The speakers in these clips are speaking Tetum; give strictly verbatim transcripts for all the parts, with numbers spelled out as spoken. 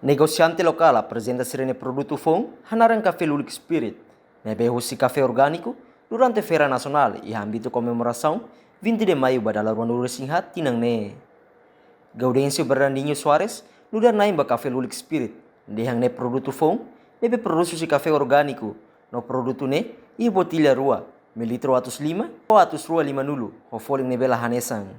Negosiante lokál aprezenta sira-nia produtu foun hanaran Kafé Lulik Spirit, ne'ebé husi kafé orgániku, durante Feira Nasionál iha ámbitu komemorasaun vinte de Maio ba dala ruanulu-resin-haat tinan ne'e. Gaudêncio Bernardinho Soares nu'udar na'in ba Kafé Lulik Spirit, dehan ne'e produtu foun ne'ebé prodús husi kafé orgániku, no produtu ne'e iha botilla rua, mililitru atus lima ho atus rua limanulu, ho folin ne'ebé la hanesan.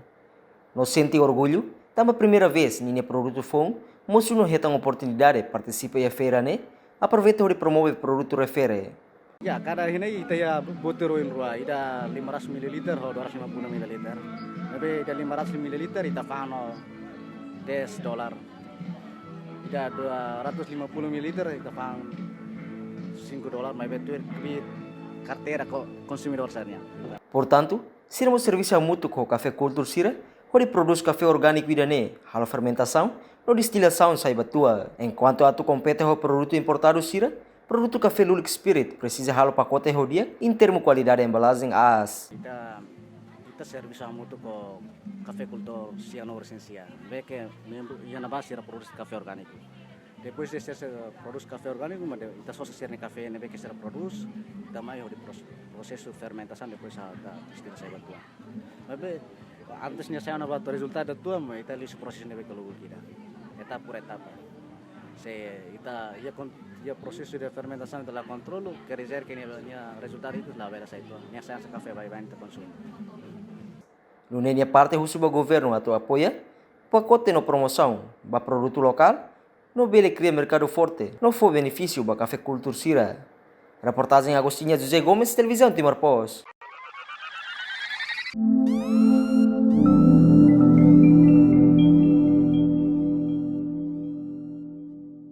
No sente orgullu tanba primeira vez ninia produtu foun mosu no hetan oportunidade partisipa iha feira ne'e, aproveita hodi promove produtu refere. Ya, kada hari ini ita iha botilla rua, ida lima ratus mililiter ho dua ratus lima puluh mililiter. Tapi ida lima ratus mililiter ita fa'an ho dez dolar. Ida dua ratus lima puluh mililiter ita fa'an cinco dolar, maibé tuir kbiit karteira ko-, konsumidór sira-nian. Portantu, sira mós servisu hamutuk ho Kafé Kultur sira, hodi prodús kafé orgániku ida-ne'e, halo fermentasaun no destilasaun sai ba tua. Enkuantu atu kompete ho produtu importadu sira, produtu Kafé Lulik Spirit presiza halo pakote ho di'ak iha termu kualidade embalajen aas. Ita, ita servisu hamutuk ho Kafé Kultur sia no urxénsia. Ne'ebé ke membru iha ne'ebá sira prodús kafé orgániku. Depois de sira, sira prodús kafé orgániku, mak ita sosa sira-nia kafé ne'ebé ke sira prodús, ita mai hodi pros-, prosesu fermentasaun, depois ita destila sai ba tua. Maibé antes nia sai ona ba tua rezultadu tua, mak ita liu husi prosesu ne'ebé ke lubuk ida. Etapa por etapa. Se ita iha kon-, iha prosesu de fermentasaun ita la kontrolu, quer dizer que nia, nia rezultadu ida labele sai tua. Nia sai hanesan kafé baibain ita konsumu. Nune'e nia parte husu ba governu atu apoia pakote no promosaun ba produtu lokál, no bele kria merkadu forte no fó benefísiu ba Kafé Kultur sira. Reportajen Agostinho José Gomes, Televizaun Timor Post.